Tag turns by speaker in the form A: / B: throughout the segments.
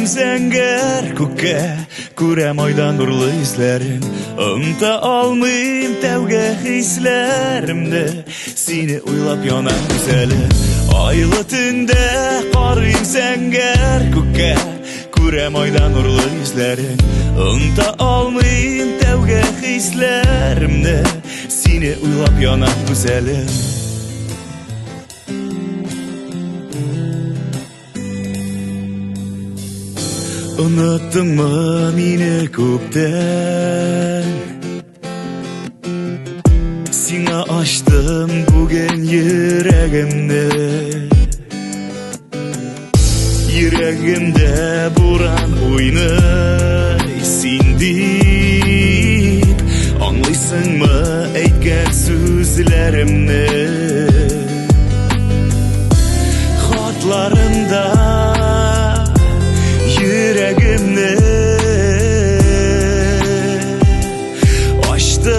A: Карыйм зәңгәр күккә, күрәм айда нурлы йөзләрең. Оныта алмыйм тәүге хисләремне, сине уйлап янам гүзәлем. Айлы төндә карыйм зәңгәр күккә, күрәм айда нурлы йөзләрең. Оныта алмыйм тәүге хисләремне, сине уйлап янам гүзәлем. Оныттыңмы мине күптән? Сиңа ачтым бүген йөрәгемне. Йөрәгемдә буран уйный син дип. Аңлыйсыңмы әйткән сүзләремне? Хатларымда йөрәгемне ачтым.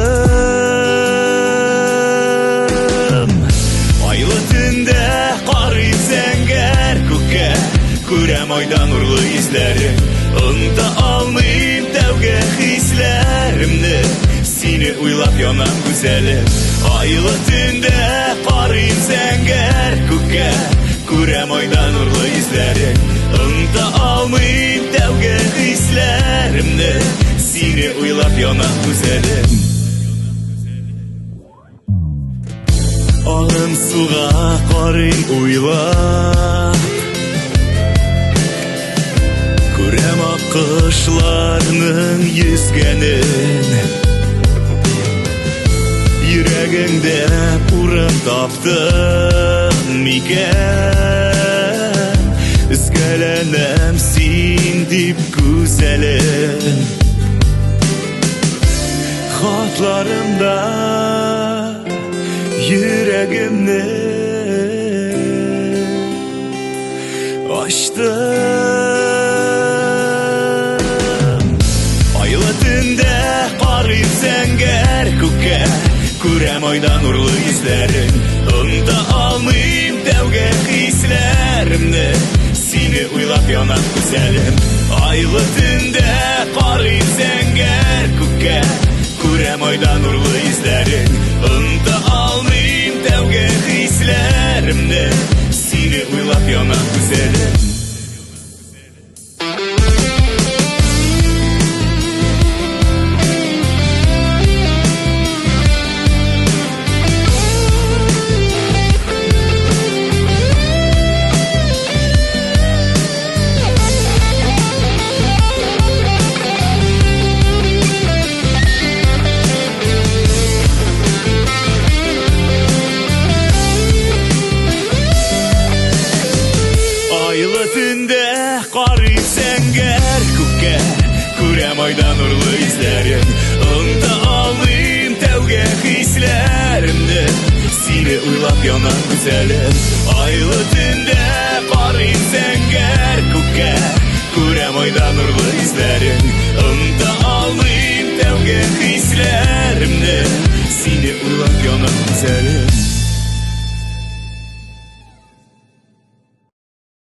A: Айлы төндә карыйм зәңгәр күккә, күрәм айда нурлы йөзләрең. Оныта алмыйм тәүге хисләремне, сине уйлап янам гүзәлем. Айлы төндә карыйм зәңгәр күккә, күрәм айда нурлы йөзләрең. Оныта алмыйм тәүге хисләремне, сине уйлап янам гүзәлем. Агым суга карыйм уйлап, күрәм аккошларның йөзгәнен. Йөрәгеңдә урын таптым микән? Өзгәләнәм син дип гүзәлем. Хатларымда йөрәгемне ачтым. Айлы төндә карыйм зәңгәр күккә, күрәм айда нурлы йөзләрең. Оныта алмыйм тәүге хисләремне, сине уйлап янам гүзәлем. Айлы төндә карыйм зәңгәр күккә, күрәм айда нурлы йөзләрең. Оныта алмыйм тәүге хисләремне, сине уйлап янам гүзәлем. Айлы төндә карыйм зәңгәр күккә, күрәм айда нурлы йөзләрең. Оныта алмыйм тәүге хисләремне, сине уйлап янам гүзәлем. Айлы төндә карыйм зәңгәр күккә, күрәм айда нурлы йөзләрең. Оныта